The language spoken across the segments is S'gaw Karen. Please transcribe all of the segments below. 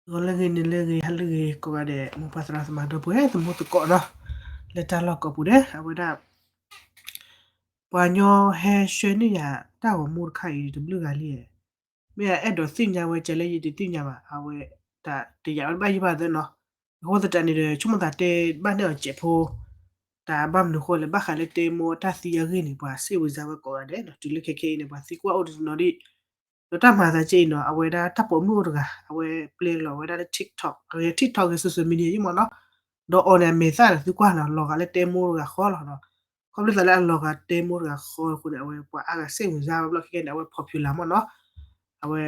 ဂီၤလၢအဂ့ၤ နံၤလၢအဂ့ၤ ဟါလၢအဂ့ၤ ကိးဂၤဒဲး မိၢ်ပၢ်သရၣ်သမါဒီပုၢ်ဝဲၢ် သမူသကိးနီၤ, လၢတၢ်လီၢ်ကိးပူၤဒီး အဝဲဒၣ် ပှၤကညီဟဲဆှၢန့ၢ်ယၤ တၢ်ဂီၤမူတခါအံၤ တဘျုးဂၤလံ, မ့ၢ်အအဲၣ်ဒိးသ့ၣ်ညါဝဲကဲလဲၣ် ယတသ့ၣ်ညါဘၣ်, အဝဲ တၢ်တယာ်ဝဲဘၣ်ယဘၣ်သ့နီၤ, အဃိသတးန့ၣ်ဒီး ဆိကမိၣ်သးတဲဘၣ်န့ၢ်အီၤစဲးဖိ တၢ်ဘၣ်မနုၤဃိလဲၣ် ဘၣ်ဃးလၢတဲမိၢ်တၢ်သံအဂ့ၢ်န့ၣ် ပှၤစ့ၢ်ဝံၤစါဝဲကိးဂၤဒဲးနီၤ, တုၤလၢခဲခဲအံၤန့ၣ် ပှၤသံကွၢ်အိၣ်တနီၤဒံး, ဒီးတၢ်မၤသးကဲအံၤနီၤ အဝဲဒၣ်တၢ်ပိာ်မုၣ်အိၣ်တဂၤ အဝဲပျဲလီၤဝဲဒၣ်လၢ TikTok အဂ့ၢ် TikTok ဂ့ၤ social media ယံမ့ၢ်နီၤ, ဒီးအီၤန့ၣ် အမဲာ်သၣ်န့ၣ် သုကွၢ်နီၤ လီၤဂာ်လၢတဲမိၢ်တဂၤဃီလီၤနီၤ, ခီဖျိသးလၢအလီၤဂာ်တဲမိၢ်တဂၤဃီအဃိန့ၣ် အဝဲပှၤအါဂၤစ့ၢ်ဝံၤစါဝဲဘျီခဲခဲန့ၣ် အဝဲ popular မ့ၢ်နီၤ, အဝဲ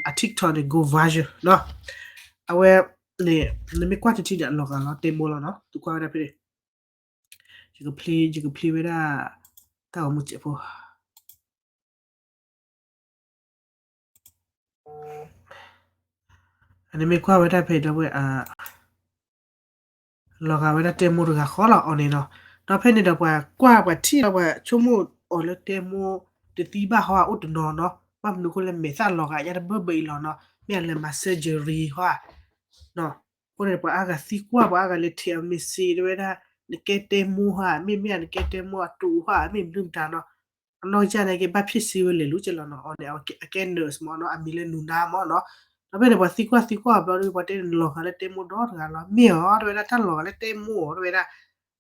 အ TikTok န့ၣ် go viral နီၤ, အဝဲန့ၣ် နမ့ၢ်ကွၢ်တထံၣ်န့ၣ် အလီၤဂာ်လီၤတဲမိၢ်လီၤနီၤ, သုကွၢ်ဝဲဒၣ်ဖဲန့ၣ်, ယကဖျ့ ယကဖျ့ဝဲဒၣ် တၢ်ဂီၤမူစဲးဖိ နမ့ၢ်ကွၢ်ဝဲဒၣ်ဖဲဒီးဝဲ လီၤဂာ်ဝဲဒၣ်တဲမိၢ်တဂၤဃီလီၤအီၤန့ၣ်နီၤ, ဒီးဖဲန့ၣ်ဒီးပှၤကွၢ်ပှၤထံၣ်လီၤ ပှၤဆိကမိၣ်အီၤလၢတဲမိၢ် တသံဘၣ်ဟီဧါ အိၣ်တနီၤနီၤ, ဘၣ်မနုၤအဃိလဲၣ် မဲာ်သၣ်လီၤဂာ်ညါတဘၢဘၢအံၤလီၤနီၤ, မ့ၢ်အလဲၤမၤ surgery ဟီဧါ အဃိန့ၣ် ပှၤအါဂၤသံကွၢ် ပှၤအါဂၤလဲၤထဲးအီၤ message တဲဝဲဒၣ် နကဲတဲမိၢ်ဟီဧါ မ့မ့ၢ်နကဲတဲမိၢ်အတူးဟီဧါ မ့ၢ်မနုၤမတၤနီၤ, အနီၢ်ကစၢ်န့ၣ်က့ၤဘၣ်ဖ့ၣ်စ့ဝဲလဲၤလူၤကဲလီၤနီၤ, အီၤန့ၣ် အကဲ nurse မ့ၢ်နီၤ, အမံၤလၢနူၤနါမ့ၢ်နီၤ, ဒီးဖဲန့ၣ် ပှၤသံကွၢ်သံကွၢ်ဘျီဒီး ပှၤတဲနလီၤဂာ်လၢတဲမိၢ်ဒီတဂၤလီၤ, မ့ၢ်အီၤ တဲဝဲဒၣ် တၢ်လီၤဂာ်လၢတဲမိၢ်အီၤ တဲဝဲဒၣ်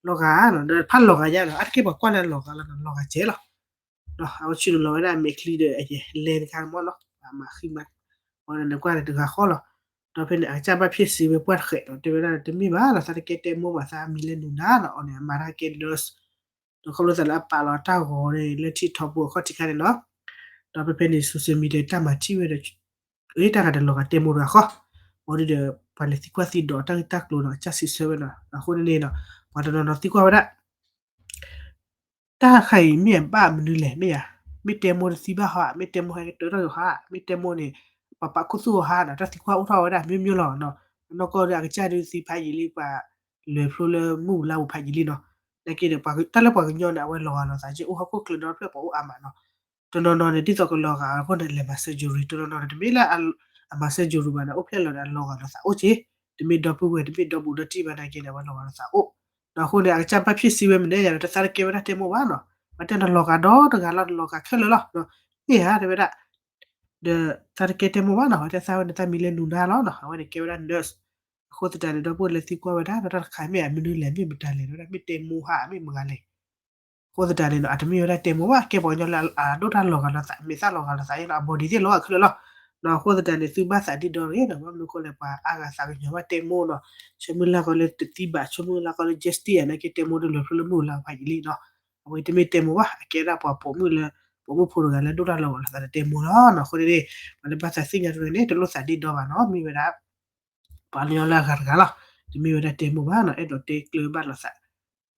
လီၤဂာ်နီၤ, ဒီးဖးလီၤဂာ်ညါနီၤ, အါတက့ၢ်ပှၤကွၢ်လၢလီၤဂာ်လီၤနီၤ, လီၤဂာ်ကဲလီၤ အဝဲဆ့ၣ်နီၤလီၤဝဲဒၣ်အမဲာ်ချံဒီး အယဲၢ်လဲၤတခါမ့ၢ်နီၤ, အမၤဃံမၤ အဝဲန့ၣ်ကွၢ်န့ၣ်တဂၤဃီလီၤ, ဒီးဖဲန့ၣ် အကစၢ်ဘၣ်ဖ့ၣ်စ့ဝဲပှၢ်တဃဲးဒီး တဲဝဲဒၣ် တမ့ၢ်ဘၣ်လီၤ သးတကဲတဲမိၢ်ဘၣ် သးအမံၤလၢနူၤနါနီၤ, အီၤန့ၣ် အမၤတၢ်ကဲ nurse, ဒီးခီဖျိသးလၢအပာ်လီၤတၢ်ဂီၤန့ၣ် လၢ TikTok ပူၤအခီၣ်ထံးခါန့ၣ်နီၤ, ဒီးဖဲဖဲန့ၣ် social media တၢ်မၤထံၣ်ဝဲဒီး အ့ၣ်တၢ်ဂၤတလီၤဂာ်တဲမိၢ်တဂၤဃီ, ဘၣ်ဒီး ပှၤလဲၤသံကွၢ်သံဒိးတၢ်ဂ့ၢ်တၢ်ကျိၤဒီး ကစၢ်စံးဆၢဝဲနီၤ, အဃိန့ၣ်န့ၣ် ပှၤတနီၤနီၤသံကွၢ်ဝဲဒၣ် တၢ်တခါအံၤမ့ၢ်အဘၣ်မနုၤလဲၣ် မ့ၢ်ဧါ, မ့ၢ်တဲမိၢ်တသံဘၣ်ဟီဧါ, မ့ၢ်တဲမိၢ်ဟဲကတၢၢ်ထီၣ်ယိၤဟီဧါ, မ့ၢ်တဲမိၢ်န့ၣ် ပှၤပာ်ခူသူၣ်အီၤဟါနီၤ, တၢ်သံကွၢ်အိၣ်ထီၣ်ဝဲဒၣ် မျိုးမျိုးလီၤနီၤ, နီၢ်ကီၢ်ဒီးအကစၢ်ဒုးသံဖးယံာ်လံ ပှၤလဲၤဖျိလၢမုၢ်လါပူၤဖးယံာ်လံနီၤ, နာ်က့ဒီး တၢ်လၢပှၤကညီန့ၣ် အဝဲလီၤဂာ်လီၤသးက့ အိၣ်ဟီၣ်ခိၣ်ချၢဒီဖျၢၣ်ပှၤအိၣ်အါမးနီၤ, တနီၤနီၤန့ၣ် ဒ်သိးကလီၤဂာ်အဃိန့ၣ် လဲၤမၤ surgery တနီၤနီၤန့ၣ် တမ့ၢ်လၢအမၤ surgery ဘၣ်န့ၣ် အိၣ်ဖျဲၣ်လီၤန့ၣ် အလီၤဂာ်လီၤသးအိၣ်က့, တမ့ၢ်ဒီပုၢ်ဝဲၢ် တမ့ၢ်ဒီဘူးဒီတံၢ်ဘၣ်နာ်က့န့ၣ် အဝဲလီၤဂာ်လီၤသးအိၣ်, ဒီးအဃိန့ၣ် အကစၢ်ဘၣ်ဖ့ၣ်စ့ဝဲမနုၤယၤဒီး တသးတကဲဝဲဒၣ်တဲမိၢ်ဘၣ်နီၤ, ပှၤတဲနလီၤဂာ်ဒီတဂၤလီၤ နလီၤဂာ်ခဲလၢာ်လီၤ, မ့ၢ်ဧါ တဲဝဲဒၣ်, ဒီးသးတကဲတဲမိၢ်ဘၣ်နီၤ, အဝဲတဲသးဝဲန့ၣ် သးမံၤလၢနူၤနါလီၤနီၤ, အဝဲန့ၣ်ကဲဝဲဒၣ် nurse, အဃိသတးန့ၣ် ဒီပုၢ်ဝဲၢ်လၢသံကွၢ်ဝဲဒၣ် ဒီးတၢ်တခါမ့ၢ်အမနုၤလဲၣ် မ့ၢ်မတၤလဲၣ် တဲဝဲဒၣ် မ့ၢ်တဲမိၢ်ဟါ မ့ၢ်မတၤလဲၣ် အဃိသတးန့ၣ်နီၤ အတမ့ၢ်ဝဲဒၣ်တဲမိၢ်ဘၣ် ကဲပှၤကညီလၢအဒိၣ်တၢ်လီၤဂာ်လီၤသး မဲာ်သၣ်လီၤဂာ်လီၤသးအံၤနီၤ အ body သ့ၣ်လီၤဂာ်ခဲလၢာ်လီၤ, ဒီးအဃိသတးန့ၣ် သုဘၣ်သးဒ့ဒီတဂ့ၤနီၤ, ဘၣ်မနုၤအဃိလဲၣ် ပှၤအါဂၤသးကညီၤဘၣ်တဲမိၢ်နီၤ, ဆၢမုၢ်လၢ်ကီလၢတသံဘၣ် ဆၢမုၢ်လၢ်ကီလၢ justice နာ်က့တဲမိၢ်တလၢာ်ဖျိလၢမုၢ်လါဖးယံာ်လံနီၤ, အဝဲတမ့ၢ်တဲမိၢ်ဘၣ် အကဲဒၣ်ပှၤပိာ်မုၣ်လၢ ပိာ်မုၣ်ဖိတဂၤလၢဒိၣ်တၢ်လီၤဂာ်လီၤသးလၢတဲမိၢ်လီၤနီၤ, အဃိန့ၣ် ပှၤလၢဘၣ်သးသ့ၣ်ညါတရၢန့ၣ် တလိၣ်သးဒ့ဒီဘၣ်နီၤ, မ့ၢ်ဝဲဒၣ် ပှၤကညီလၢအဂၤတဂၤလီၤ, တမ့ၢ်ဝဲဒၣ်တဲမိၢ်ဘၣ်နီၤ, အဲၣ်ဒိးတဲကျၢၤဘၣ်လိာ်သး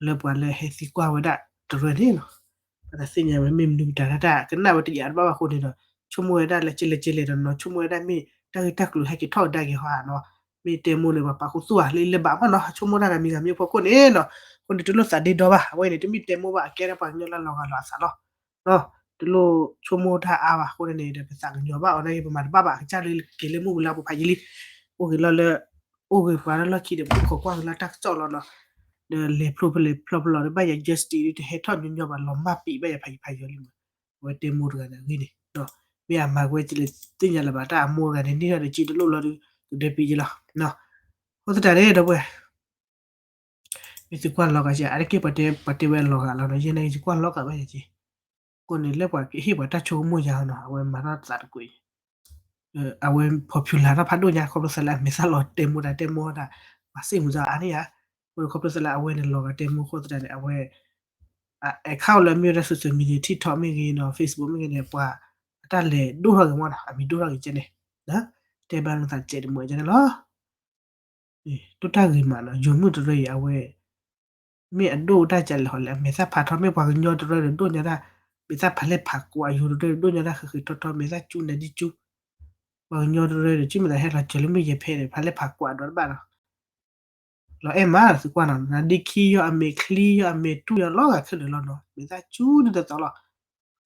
လၢပှၤလၢဟဲသံကွၢ်ဝဲဒၣ်တရၢန့ၣ်နီၤ, ပှၤသးသ့ၣ်ညါဝဲမ့ၢ်မနုၤမတၤတၢ် တၢ်ကနၣ်ဝဲတယာ်တဘၣ်ဘၣ်အဃိန့ၣ်ဒီး ဆိကမိၣ်ဝဲဒၣ်လၢကလဲၤကလဲၤဒီးနီၤ ဆိကမိၣ်ဝဲဒၣ်မ့ၢ်တၢ်ဂ့ၢ်တၢ်ကျိၤဟဲက့ၤထီၣ်ကဒါက့ၤဟီဧါနီၤ, မ့ၢ်တဲမိၢ်န့ၣ် ပှၤပာ်ခူသူၣ်ဧါ လၢအံၤလၢဘၣ်မးနီၤ, ဆိကမိၣ်တၢ်ဂၤမံၤဂၤမံၤဖိခိၣ်န့ၣ်နီၤ, အဃိန့ၣ် တလိၣ်သးဒ့ဒီဘၣ်, အဝဲအံၤန့ၣ် တမ့ၢ်တဲမိၢ်ဘၣ် အကဲဒၣ်ပှၤကညီလၢလီၤဂာ်လီၤအသးလီၤ တလိၣ်ဆိကမိၣ်တၢ်အါဘၣ်အဃိန့ၣ်ဒီး ပသးကညီၤဘၣ်အီၤနာ်က့ ပမၤတဘၣ်ဘၣ် အကစၢ်လၢက့ၤလၢမုၢ်ပူၤလါပူၤဖးယံာ်လံ, အိၣ်ဂ့ၤလီၤလၢ အိၣ်ဂ့ၤပှၤလၢလီၢ်ခံဒီး ပခိးကွၢ်က့ၤလၢတၢ်ကစီၣ်လီၤနီၤ, ဒီးလဲၤဖျိဖဲလဲၣ်ဖျိဖဲလီၤဒီး ဘၣ်ယၤ justice ဒုးတဟဲထီၣ်ညီညီဘၣ် လီၤမၢ်ပံာ်ဘၣ်ယၤဖးယံာ်ဖးယီၤလံမး, အဝဲတဲမိၢ်တဂၤန့ၣ်အဂ့ၢ်န့ၣ်, မ့ၢ်အမၤကဝဲလဲၤသ့ၣ်ညါလၢၤဘၣ် တၢ်အမိၢ်တဂၤန့ၣ် န့ၢ်ထီၣ်ဒီးကံတလိၣ်လီၤဒီး ကဒဲပံာ်ယလီၤ, အဃိသတးန့ၣ်ဒီးပှဲၤ မ့ၢ်သုကွၢ်လီၤဂာ်က့ အါတက့ၢ်ပှၤတဲ ပှၤတဲဝဲအလီၤဂာ်လီၤနီၤ, ယဲနာ်က့ၤယကွၢ်လီၤဂာ်ဘၣ်ယက့, အဃိန့ၣ်လၢပှၤကဟ့ၣ်ပှၤတၢ်ဆိကမိၣ်ယါနီၤ, အဝဲမၤထီၣ်သးတကွံာ်, အဝဲ popular တၢ်ဖးဒိၣ်ညါ ခီဖျိသးလၢအမဲာ်သၣ်လီၤတဲမိၢ်တၢ်တဲမိၢ်တၢ်, ပှၤစ့ၢ်မုၢ်သးအါန့ၢ်ဧါ, အဃိန့ၣ်ခီဖျိသးလၢအဝဲန့ၣ်လီၤဂာ်တဲမိၢ်အဃိသတးန့ၣ် အဝဲ account လၢမ့ၢ်ဝဲဒၣ် social media TikTok မ့ၢ်ဂ့ၤနီၤ Facebook မ့ၢ်ဂ့ၤန့ၣ် ပှၤအတၢ်လဲၤဒိၣ်ထီၣ်ဂ့ၤမးနီၤ, အမံၤဒိၣ်ထီၣ်ဂ့ၤကဲန့ၣ်, တဲဘၣ်လၢသးစဲးတမုာ်ကဲန့ၣ်လီၤ. ဒိၣ်တၢ်ဂ့ၤမးနီၤ, ယိၤမုၣ်တရၢအံၤ အဝဲ မ့ၢ်အဒိၣ်တၢ်ကလဲာ်ဟီလဲၣ်, အမဲာ်သၣ်ဖးထီ မ့ၢ်ပှၤကညီတရၢဒီးဒိၣ်ညါတၢ်, မဲာ်သၣ်ဖးလဲၢ်ဖးကွၢ်, ယိၤတရၢဒီးဒိၣ်ညါတၢ်ဃဲးဃဲးထီထီ, မဲာ်သၣ်ကၠူနၤဒ်ကၠူ, ပှၤကညီတရၢဒီး ကမ့ၢ်သးဟဲလီၤစၢၤလၢမ့ၢ်ယဲၢ်ဖဲန့ၣ် ဖးလဲၢ်ဖးကွၢ်ဒီးတဘၣ်နီၤ လီၤအဲၣ်မး သုကွၢ်နီၤ, နၤဒ့ခံယီၤ အမဲာ်ချံယီၤ အမဲာ်တူၢ်ယီၤ လီၤဂာ်ခဲလၢာ်လီၤနီၤ, မဲာ်သၣ်ကၠူဒ်သိးသိးလီၤ.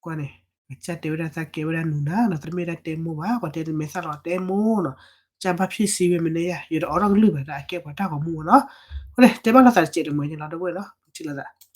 ကွၢ်န့ၣ် အကစၢ်တဲဝဲဒၣ်သးကဲဝဲဒၣ်နူၤနၤနီၤ, တမ့ၢ်ဒၣ်တဲမိၢ်ဘၣ်, ပှၤတဲမဲာ်သၣ်လီၤတဲမိၢ်နီၤ, ကဘၣ်ဖ့ၣ်စံဝဲမ့ၢ်န့ၣ်ယါ ယတအိးထီၣ်ကလုၢ်ဘၣ် တၢ်အကဲပှၤတၢ်ဂီၤမူအီၤနီၤ. အဃိန့ၣ် တဲဘၣ်လိာ်သးတစဲးတမှဲၤန့ၣ်လီၤ ဒီပုၢ်ဝဲၢ်နီၤ ပထံၣ်လိာ်သး